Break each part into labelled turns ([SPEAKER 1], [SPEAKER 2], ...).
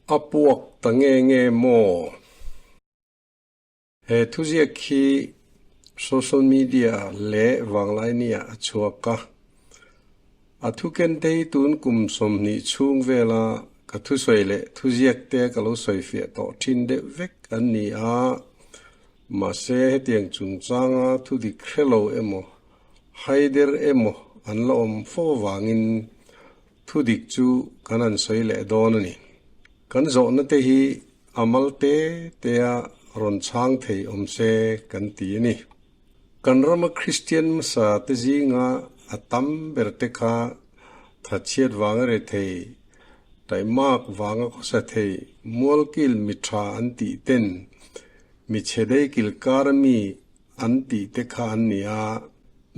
[SPEAKER 1] A puak ta nge nge maw? He thuziak hi social media leh Vanglaini-ah a chhuak a. A thukente hi tun kum 20 chhung vela ka thusawi leh thuziakte ka lo sawifiah tawh thin deuh vek an ni a. Mahse hetiang chungchanga thudik hre lo emaw, haider emaw an la awm fo avangin Thudik chu kan han sawi leh dawn a ni. Kan zawhna te hi a mal te tea rawn chhang thei awm se kan ti a ni. Kan rama Kristian hmasa te zinga a tam ber te kha thatchhiat vanga re thei, taimak vanga khawsa thei, mualkil mi tha an tih ten mi chhe dei kil kar ami an tih te kha an ni a.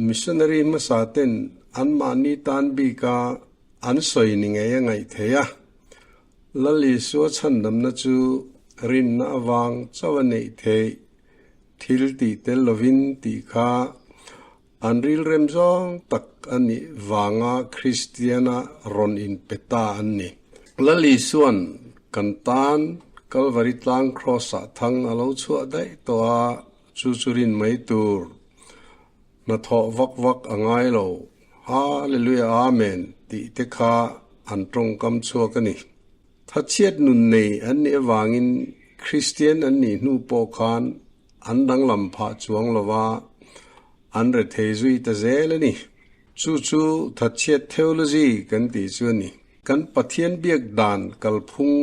[SPEAKER 1] Missionary hmasa ten anmahni tan bika an sawi ni ngei a ngaih theih a. Lal Isua chhandamna chu rinna avang chauh a neih theih thil tih tel lovin tih kha an rilrem zawng tak a nih vanga Kristiana rawn inpe ta an ni. Lal Isua'n kan tan Kalvari tlang Kraws-ah thang a lo chhuah daih tawh a, Chu chu rin mai tur. Hnathawh vak vak a ngai lo. Hallelujah Amen tih te kha an tawngkam chhuak a ni. Thatchhiat nun nei an nih avangin Kristian an nih hnu pawh khan an danglam phah chuang lo va, an rethei zui ta zel a ni. Chu chu thatchhiat theology kan tih chu a ni. Kan Pathian biak dan kalphung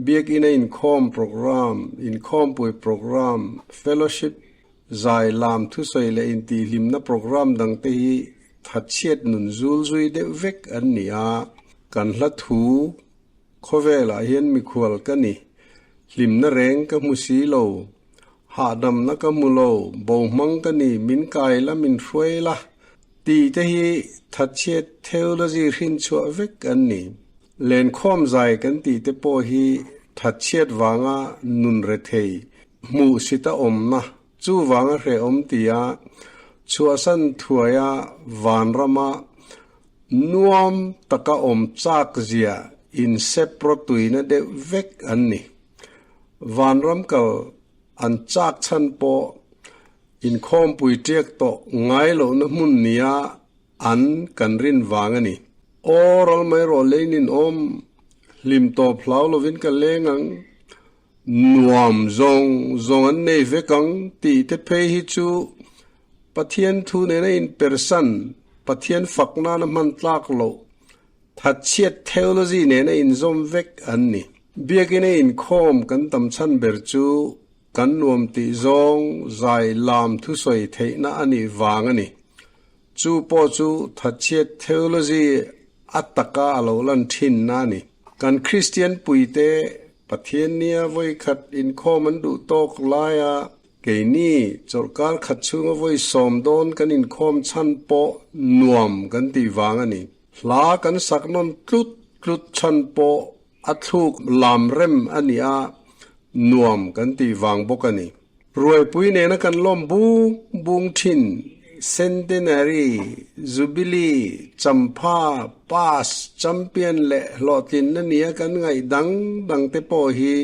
[SPEAKER 1] Biakina inkhawm programme, inkhawmpui programme, fellowship, zai, lam, thusawi leh intihhlimna programme dangte hi thatchhiat nun zul zui deuh vek an ni a. Kan hla thu khawvelah hian mikhual ka ni, hlimna reng ka hmu si lo, hahdamna ka hmu lo, bohmang ka ni, min kai la, min hruai la tih te hi thatchhiat theology hrinchhuah vek an ni. Lenkhawm zai kan tih te pawh hi thatchhiat vanga nun rethei hmuh sita awmna chu vanga hrehawm tia chhuahsan thuaia vanrama nuam taka awm chak zia insep rawtuina deuh vek an ni. Vanram kal an chak chhan pawh inkhawmpui tiak tawh ngai lohna hmun nia An kan rin vang a ni. Aw ral mai rawh leinin awm, hlim tawp hlau lovin ka leng ang, nuam zawng zawng an nei vek ang tih te phei hi chu Pathian thu nena inpersan, Pathian fak nana hman tlak loh, thatchhiat theology nena inzawm vek an ni. Biakina inkhawm kan tam chhan ber chu kan nuam tih zawng zai lam thusawi theihna a nih vang a ni. Chu pawh chu thatchhiat theology a taka a lo lan thinna a ni. Kan Kristian puite Pathian nia vawikhat inkhawm an duh tawk laia keini chawlhkar khat chhunga vawi sawm dawn kan inkhawm chhan pawh nuam kan tih vang a ni. Hla kan sak nawn tlut tlut chhan pawh a thluk lam rem a ni a, nuam kan tih vang bawk a ni. Ruaipui nena kan lawm bung bung thin, Centenary, Jubilee, Champha, Pass, Champion leh hlawhtlinna nia kan ngaih dang dang te pawh hi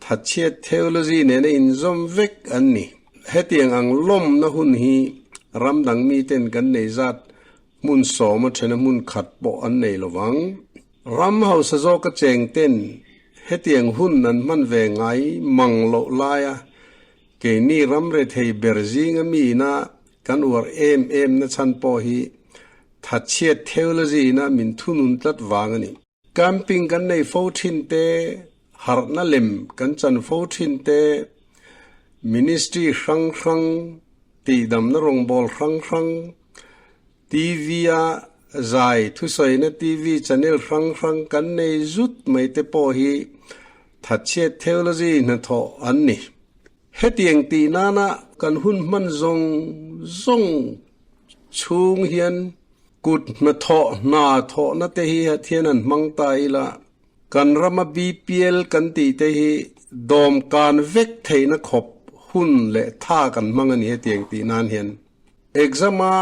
[SPEAKER 1] thatchhiat theology nena inzawm vek an ni. Hetiang ang lawmna hun hi ram dang miten kan nei zat hmun sawm a thena hmun khat pawh an nei lo vang. Ram hausa zawka cheng ten hetiang hun an hman ve ngai mang loh laia keini ram rethei ber zinga miina kan uar em em na chhan pawh hi thatchhiat theology ina min thunun tlat vang a ni. Camping kan nei fo thin te, harhna lem kan chan fo thin te, ministry hrang hrang, tihdamna rawngbâwl hrang hrang, TV-a zai thusawina TV channel hrang hrang kan nei zut mai te pawh hi thatchhiat theology hnathawh an ni. Hetiang tih nana kan hun hman zawng zawng chhung hian kut hnathawh hna thawhna te hi thian an hmang ta ila, kan rama BPL kan tih te hi dawmkan vek theihna khawp hun leh tha kan hmang a ni hetiang tih nan hian. Exam-a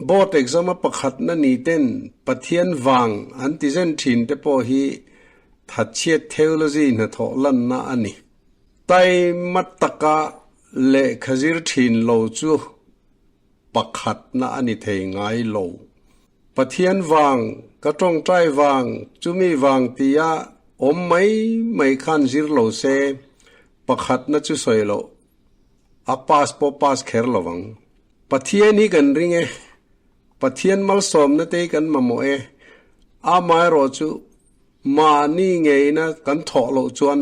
[SPEAKER 1] Board exam-a pakhatna ni ten Pathian vang an ti zen thin te pawh hi Thatchhiat theology hnathawh lanna a ni. Taima taka lehkha zir thin lo chu pakhatna a ni thei ngai lo. Pathian vang, ka tawngtai vang, chumi vang tia awm mai mai khan zir lo se, pakhatna chu sawi loh a pass pawh pass kher lo vang. Pathian hi kan ring e, Pathian malsawmna te hi kan mamawh e, amaherawh chu mahni ngeina kan thawh loh chuan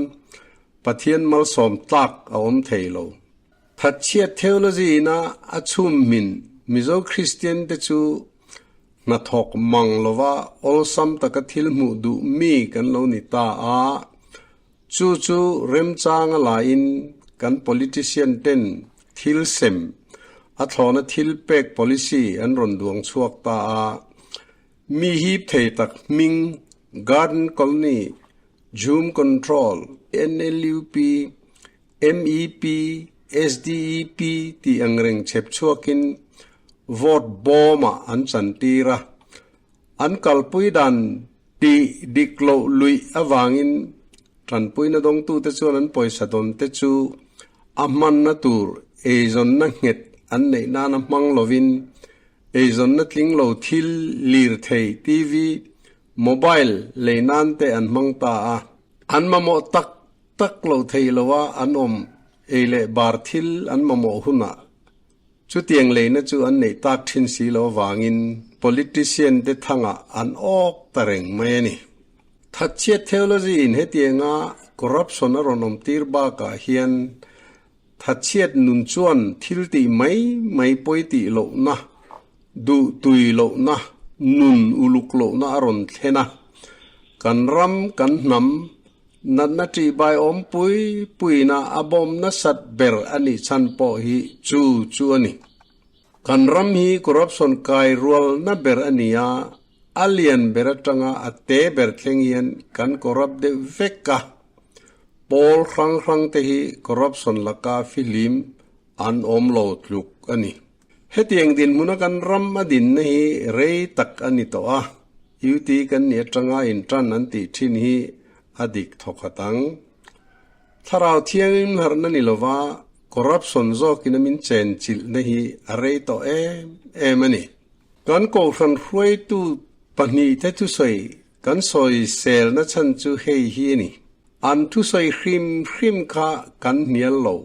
[SPEAKER 1] Pathian malsawm tlak a awm thei lo. Thatchhiat theology ina a chhum hmin Mizo Kristian te chu hnathawk mang lova awlsam taka thil hmuh duh mi kan lo ni ta a, chu chu remchanga laiin kan politician ten thil sem a thlawna thil pek policy an rawn duang chhuak ta a, mi hip thei tak hming Garden Colony, Jhum Control, NLUP, MEP, SDEP tih angreng chhep chhuakin vote bawmah an chantir a, an kalpui dan tih dik loh luih avangin tanpuina dawngtute chuan an pawisa dawnte chu a hmanna tur eizawnna nghet an neih nana hmang lovin eizawnna tling lo thil lirthei, TV, mobile lei nan te an hmang ta a, an mamawh tak tak lo thei lo a an awm ei leh bar thil an mamawh hunah chutiang leina chu an neih tak thin si lo avangin politician te thangah an awk ta reng mai a ni. Thatchhiat theology in hetianga corruption a rawn awm tir bakah hian thatchhiat nun chuan thil tih mai mai pawi tih lohna, duh tui lohna, nun uluk lohna a rawn thlen a. Kan ram, kan hnam, Natna ṭihbai awm pui puina a bawm nasat ber a nih chhan pawh hi chu chu a ni. Kan ram hi corruption kai rualna ber a ni a, a lian ber atanga a te ber thleng hian kan corrupt deuh vek a. Pawl hrang hrang te hi corruption laka fihlim an awm lo tluk a ni. Hetiang dinhmuna kan ram a dinna hi rei tak a ni tawh a, UT kan nih atanga intan an tih thin hi a dik thawkhat ang. Thlarau thianghlim harhna ni lova corruption zawkin a min chenchilhna hi a rei tawh em em a ni. Kan kohhran hruaitu pahnihte thusawi kan sawiselna chhan chu hei hi a ni. An thusawi hrim hrim kha kan hnial lo,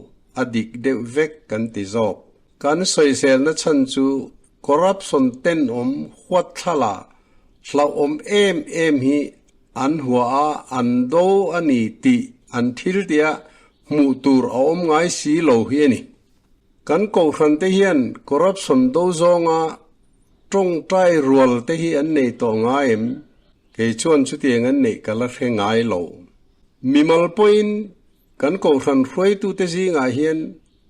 [SPEAKER 1] a dik deuh vek kan ti zawk. Kan sawiselna chhan chu corruption tenawm huatthlala hlauhawm em em hi an hua a, an do a ni tih an thil tia hmuh tur a awm ngai si lo hi a ni. Kan kohhran te hian corruption do zawnga tawngtai rual te hi an nei tawh ngai em? Kei chuan chutiang an neih ka la hre ngai lo. Mimal pawhin Kan kohhran hruaitute zingah hian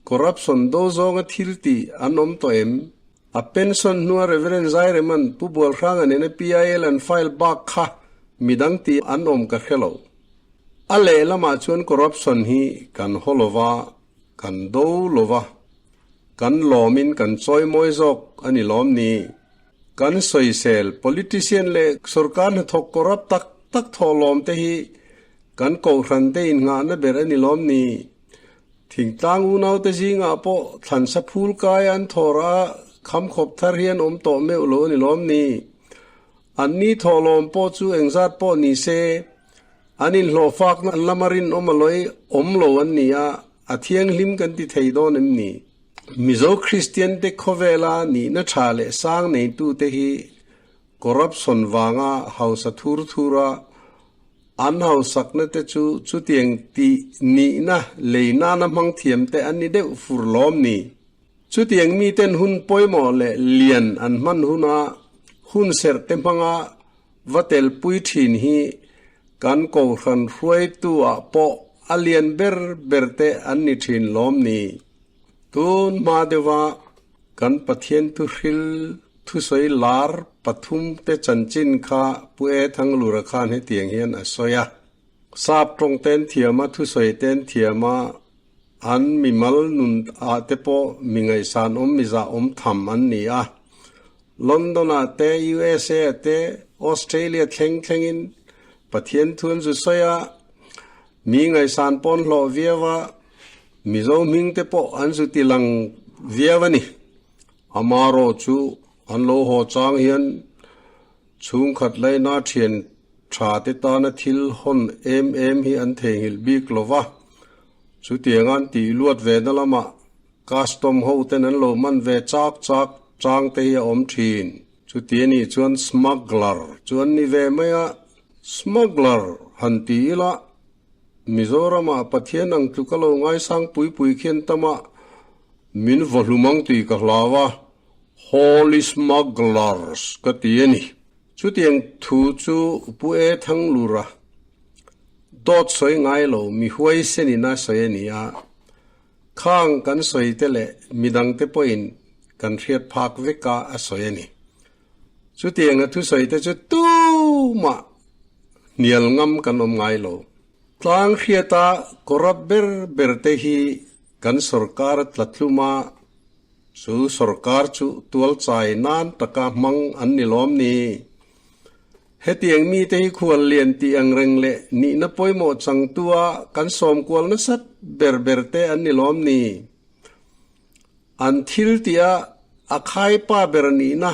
[SPEAKER 1] corruption do zawnga thil tih an awm tawh em? A pension hnua Rev. Zaireman Pu Bualhranga nena PIL an file bak kha midang tih an awm ka hre lo. A lehlamah chuan corruption hi kan haw lova, kan do lova, kan lawmin kan chawimawi zawk a ni lawm ni? Kan sawisel politician leh sorkar hnathawk corrupt tak tak thawh lawm te hi Kan kohhran te innghahna ber a ni lawm ni? Thingtlang unaute zingah pawh thlansa phul kai an thawr a, khamkhawp thar hi an awm tawh meuh lo a ni lawm ni? Anni thawhlawm pawh chu engzat pawh ni se, an inhlawhfakna an lama rinawm a lawi awm lo an ni a, a thianghlim kan ti thei dawn em ni? Mizo Kristian te khawvela nihna tha leh sang neitute hi Corruption vanga hausa thur thura an hausakna te chu chutiang tih nihna lei nana hmang thiam te an ni deuh fur lawm ni. Chutiang miten hun pawimawh leh lian an hman huna hun serh te hmanga va telpui thin hi kan kohhran hruaitu ah pawh a lian ber ber te an ni thin lawm ni. Tun hma deuha kan Pathian thuhril Thusawi lar pathum te chanchin kha Pu E Thanglura khan hetiang hian a sawi a, Sap tawng ten thiam a, thusawi ten thiam a, an mimal nun ah te pawh mi ngaihsan awm mi zah awm tham an ni a. London ah te, USA ah te, Australia thleng thlengin. Pathian thu an zu sawi a, mi ngaihsan pawn hlawh viau a, Mizo hming te pawh an zu ti lang viau a ni. Amarawh chu an lo haw chang hian chhungkhat laina thian tha te tana thil hawn em em hi an theihnghilh bik lo va, chutiang an tih luat ve na lamah custom ho ten an lo man ve chak chak chang te hi a awm thin. Chuti a nih chuan smuggler chu an ni ve mai a, smuggler han ti ila Mizoramah Pathian ang tluk a lo ngaisang pui pui khian tamah min vaw hlum ang tih ka hlau a, Holy Smugglers ka ti a ni. Chutiang thu chu Pu E Thanglura dawt sawi ngai lo mi huaisen in a sawi a ni a, khang kan sawi te leh midangte pawhin kan hriat phak vek a a sawi a ni. Chutiang a thusawi te chu tumah hnial ngam kan awm ngai lo. Tlang hriata corrupt ber ber te hi kan sorkar a tla tlum a, chu sorkar chu tualchai nan taka hmang an ni lawm ni. Hetiang mite hi khual lian tih ang reng leh nihna pawimawh changtua kan sawmkual nasat ber ber te an ni lawm ni. An thil tih a a khaipa ber nihna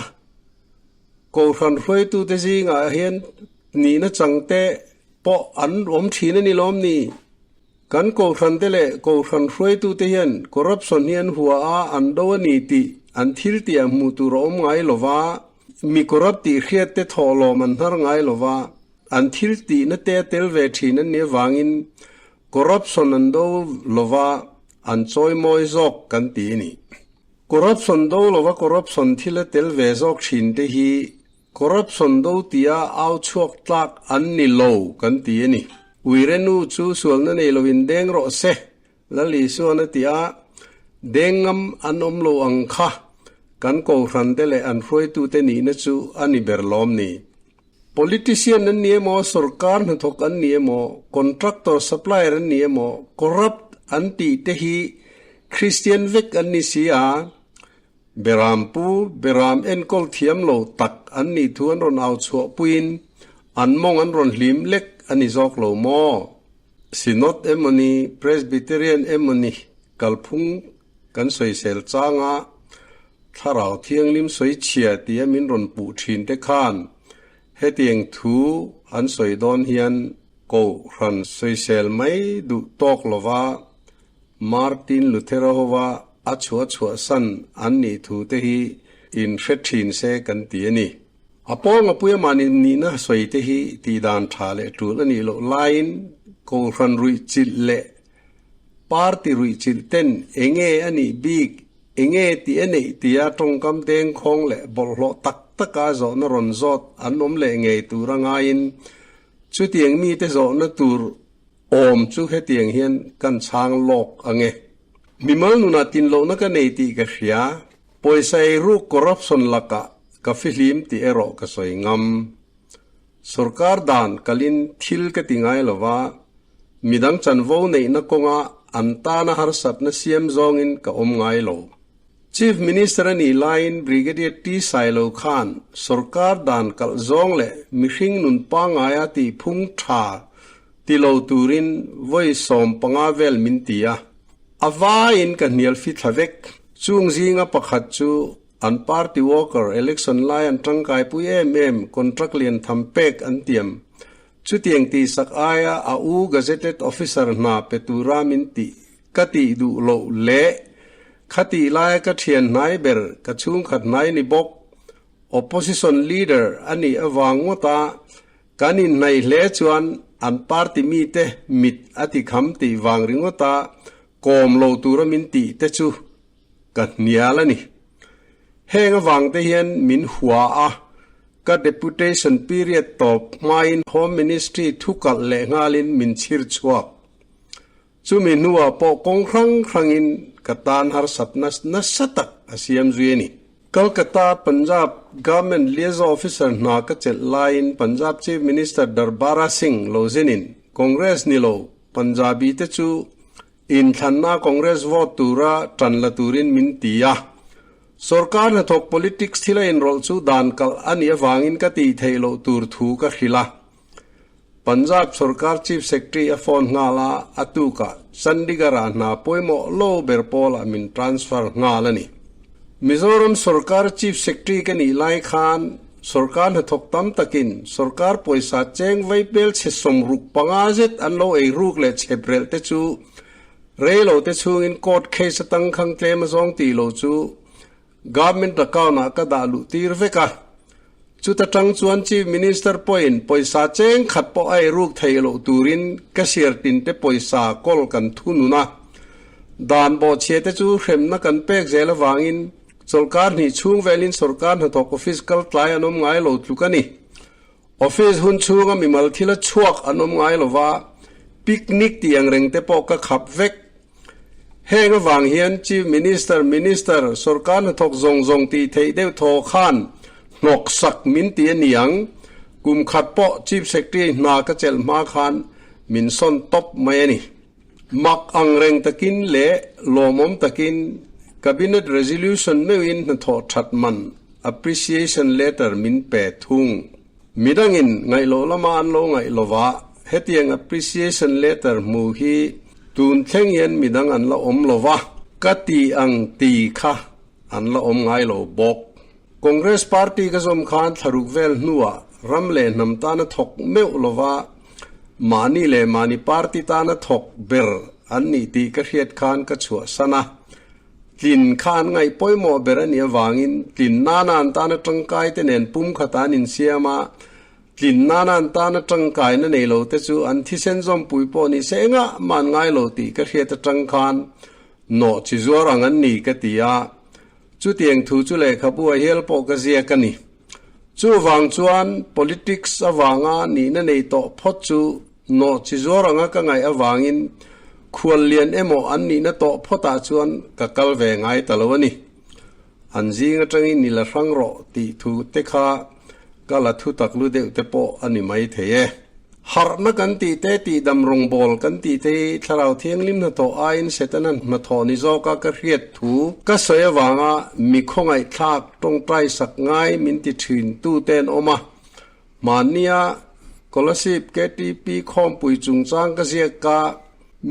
[SPEAKER 1] Kohhran hruaitute zingah hian nihna changte pawh an awm thin a ni lawm ni? Kan Kohhrante leh Kohhran hruaitute hian corruption hi an hua a, an do a ni tih an thil tihah hmuh tur a awm ngai lo va, mi corrupt tih hriatte thawhlawm an hnar ngai lo va, an thil tihna te a tel ve thin an nih avangin Corruption an do lova an chawimawi zawk kan ti a ni. Corruption do lova corruption thil a tel ve zawk thin te hi corruption do tia au chhuak tlak an ni lo kan ti a ni. Uirenu chu sualna nei lovin deng rawh se, Lal Isuan a ti a, deng ngam an awm lo ang kha kan kohhran te leh an hruaitute nihna chu a ni ber lawm ni. Politician an ni emaw, sorkar hnathawk an ni emaw, contractor supplier an ni emaw, corrupt an tih te hi Christian vek an ni si a, Beram pu, Beram enkawl thiam lo tak an nih thu an rawn au chhuah puiin an mawng an rawn hlim lek a ni zawk lo maw? Synod emaw ni, Presbyterian emaw ni kalphung kan sawisel changa Thlarau Thianghlim sawi chhia tia min rawn puh thin te khan hetiang thu an sawi dawn hian Kohhran sawisel mai duh tawk lova Martin Luthera hova a chhuah chhuahsan an nih thu te hi in hre thin se kan ti a ni. A pawnga puia mahni nihna sawi te hi tihdan tha leh tul a nih loh laiin Kohhran ruih chilh leh Party ruihchilh ten enge a nih bik, enge tih a neih tia tawngkam dengkhawng leh bawlhhlawh tak taka zawhna rawn zawt an awm leh ngei tur a ngaiin chutiang mite zawhna tur awm chu hetiang hian kan chhang lawk ang e. Mimal nunah tinlohna ka nei tih ka hria, pawisa eiruk corruption lakah ka fihlim tih erawh ka sawi ngam. Sorkar dan kalin thil ka ti ngai lo va, midang chanvo neihna kawnga an tana harsatna siam zawngin ka awm ngai lo. Chief Minister a nih laiin Brigadier T Sailo khan sorkar dan kalh zawng leh mihring nun pangaia tihphung tha ti lo turin vawi 15 vel min ti a. A vaiin ka hnial fithla vek. Chung zinga pakhat chu An party worker election lai an tangkaipui em em contract lian tham pek an tiam. Chutiang tihsak aia a u gazetted officer hna pe tura min tih ka tih duh loh leh khatih laia ka thian hnai ber ka chhungkhat hnai ni bawk opposition leader a nih avang ngawta kan inhnaih hle chuan an party mite mit a tikham tih vang ringawta kawm lo tura min tih te chu Ka hnial a ni. Heng avang te hian min hua a, ka deputation period tawp hmain Home Ministry thu kalh leh nghalin min chhir chhuak. Chumi hnuah pawh kawng hrang hrangin ka tan harsatna nasa tak a siam zui a ni. Calcutta Punjab Government Liaison Officer hna ka chelh laiin Punjab Chief Minister Darbara Singh lo zinin Congress ni lo Punjabi te chu Inthlanna Congress vote tura tan la turin min ti a. Sorkar hnathawk politics thil a inrawlh chu dan kalh a nih avangin ka tih theih loh tur thu ka hrilh a. Punjab sorkar Chief Secretary a phone nghal a, a tukah Chandigarh-ah hna pawimawh lo ber pawlah min transfer nghal a ni. Mizoram sorkar Chief Secretary ka nih lai khan sorkar hnathawk tam takin sorkar pawisa cheng vai pel chhe 65 zet an lo ei ruk leh chhep relh te chu rei lo te chhungin court case atang khang tlem a zawng tih lo chu Government account ah ka dah luh tir vek a. Chuta tang chuan Chief Minister pawhin pawisa cheng khat pawh a ei ruk theih loh turin ka siar tin te pawisa kawl kan thunun a. Dan bawhchhia te chu hremna kan pek zel avangin chawlhkar hnih chhung velin sorkar hnathawk office kal tlai an awm ngai lo tluk a ni. Office hun chhunga mimal thila chhuak an awm ngai lova, picnic tih ang reng te pawh ka khap vek. Heng avang hian Chief Minister, Minister, sorkar hnathawk zawng zawng tih theih deuh thaw khan hnawksak min ti a ni ang. Kum khat pawh Chief Secretary hna ka chelh hma khan min sawn tawp mai a ni. Mak ang reng takin leh lawmawm takin Cabinet Resolution meuhin hnathawh that man appreciation letter min pe thung. Midangin ngaihloh lama an lo ngaih lova hetiang appreciation letter hmu hi tun thleng hian midang an la awm lova ka ti ang ti kha an la awm ngai lo bawk. Congress Party ka zawm khan thlaruk vel hnuah ram leh hnam tana thawk meuh lova mahni leh mahni party tana thawk ber an nih tih ka hriat khan ka chhuahsan a. Tlin kha an ngaih pawimawh ber a nih avangin tlin nana an tana tangkai te nen pum khat an insiam a, tlin nana an tana tangkaina nei lo te chu an thisen zawmpui pawh ni se engah mah an ngai lo tih ka hriat atang khan nawh chi zuar ang an ni ka ti a. Chutiang thu chu lehkhabu a hial pawh ka ziak a ni. Chuvang chuan politics avanga nihna nei tawh phawt chu nawh chi zuar anga ka ngaih avangin khual lian emaw an nihna tawh phawtah chuan ka kal ve ngai ta lo a ni. An zing atangin i la hrang rawh tih thu te kha ka la thu tak lu deuh te pawh a ni mai thei e. Harhna kan tih te, tihdam rawngbâwl kan tih te hi Thlarau Thianghlim hnathawh aiin Setana hnathawh ni zawka ka hriat thu ka sawi avanga mi khawngaihthlak tawngtai sak ngai min ti thin tu te an awm a. Hmannia Kolasib KTP khawmpui chungchang ka ziak ka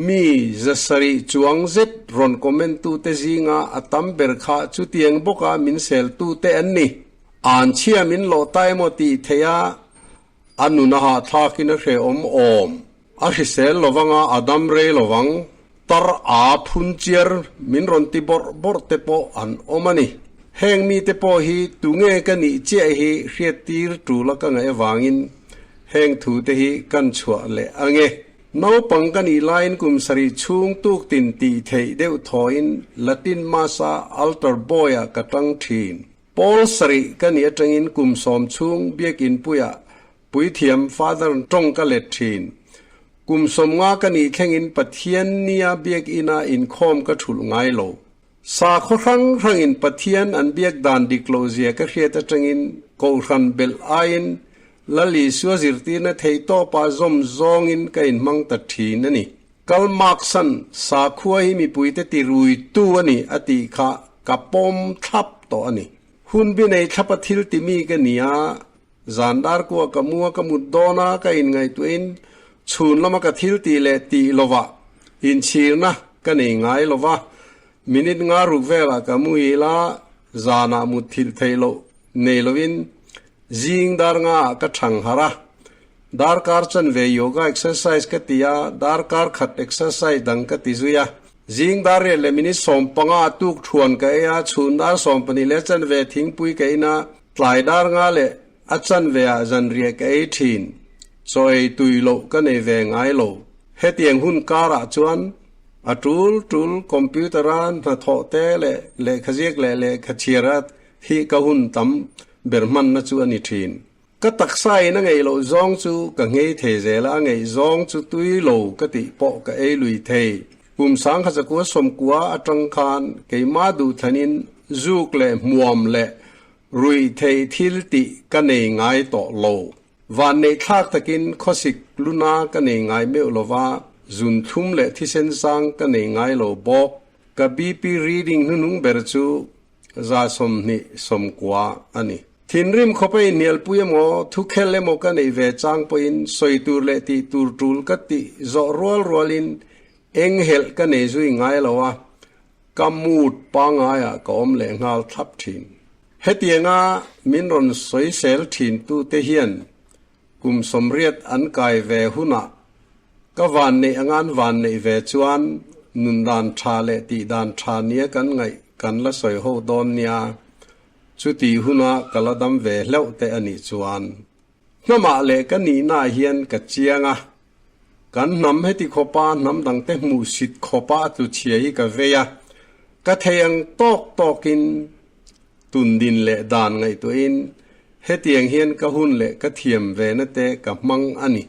[SPEAKER 1] mi zasarih chuang zet rawn comment tu te zinga a tam ber kha chutiang bawka min sel tu te an ni. Anchhia min lawh ta emaw tih theih a A nun a hahthlakin a hrehawm awm. A hrisel lovang a, a dam rei lovang. Tar a phun chiar min rawn ti bawrh bawrh te pawh an awm a ni. Heng mite pawh hi tunge ka nih chiah hi hriattir tul a ka ngaih avangin heng thu te hi kan chhuah leh ang e. Naupang ka nih laiin kum sarih chhung tuk tin tih theih deuh thawhin Latin Mass-a altar boy-ah ka tang thin. Pawl sarih ka nih atangin kum sawm chhung biakin puiah puithiam Father tawng ka let thin. Kum 50 ka nih thlengin Pathian nia biakina inkhawm ka thulh ngai lo. Sakhaw hrang hrangin Pathian an biak dan dik lo zia ka hriat atangin Kohhran belh aiin Lal Isua zirtirna theihtawpa zawm zawngin ka inhmang ta thin a ni. Kal Marx-a'n sakhua hi mipuite ti ruitu a ni a tih kha ka pawm thlap tawh a ni. Hun bi nei thlapa thil ti mi ka ni a, zan dar kua ka mua ka mut dawn a, ka inngaihtuahin chhun lama ka thil tih leh tih lovah inchhirna ka nei ngai lo va, minute nga ruk velah ka muhil a, zanah mut thilh theih loh nei lovin Zing dar nga ah ka thang harh a, darkar chanve yoga exercise ka ti a, darkar khat exercise dang ka ti zui a. Zing dar riat leh minute 15 a tuk thuan ka ei a, chhun dar 12 leh chanve thingpui ka in a, tlai dar nga leh a chanve ah zanriah ka ei thin. Chaw ei tui loh ka nei ve ngai lo. Hetiang hun karah chuan a tul tul computer a hnathawh te leh lehkhaziak leh lehkha chhiar a hi ka hun tam ber hmanna chu a ni thin. Ka taksa in a ngeih loh zawng chu ka nghei thei zel a, a ngeih zawng chu tui lo ka tih pawh ka ei lui thei. Kum 1990 atang khan keimah duhthanin zuk leh hmuam leh ruih theih thil tih ka nei ngai tawh lo. Vanneih thlak takin khawsik luna ka nei ngai meuh lova, zun thlum leh thisen sang ka nei ngai lo bawk. Ka BP reading hnuhnung ber chu 29 a ni. Thinrim khawpa inhnialpui emaw, thukhel emaw ka neih ve chang pawhin sawi tur leh tih tur tul ka tih zawh rual rualin eng helh ka nei zui ngai lo a, ka mood pangaiah ka awm leh nghal thlap thin. Hetianga min rawn sawisel thintute hian Kum 80 an kai ve hunah ka vanneih anga an vanneih ve chuan nun dan tha leh tih dan tha nia kan ngaih kan la sawi ho dawn nia, chutih huna ka la dam ve hleuh te a nih chuan. Hnamah leh ka nihnaah hian ka chiang a, kan hnam heti khawpa hnam dangte hmuhsit khawpa a tluchhia hi ka vei a, ka thei ang tawk tawkin Tundin leh dan ngaihtuahin hetiang hian ka hun leh ka thiam vena te ka hmang a ni.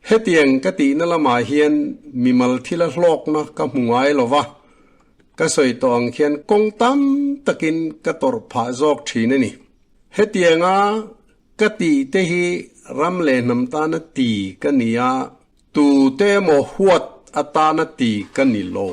[SPEAKER 1] Hetiang ka tihna lamah hian mimal thila hlawkna ka hmu ngai lo va, ka sawi tawh ang khian kawng tam takin ka tawrh phah zawk thin a ni. Hetianga ka tih te hi ram leh hnam tana ti ka ni a, tute emaw huat atana ti ka ni lo.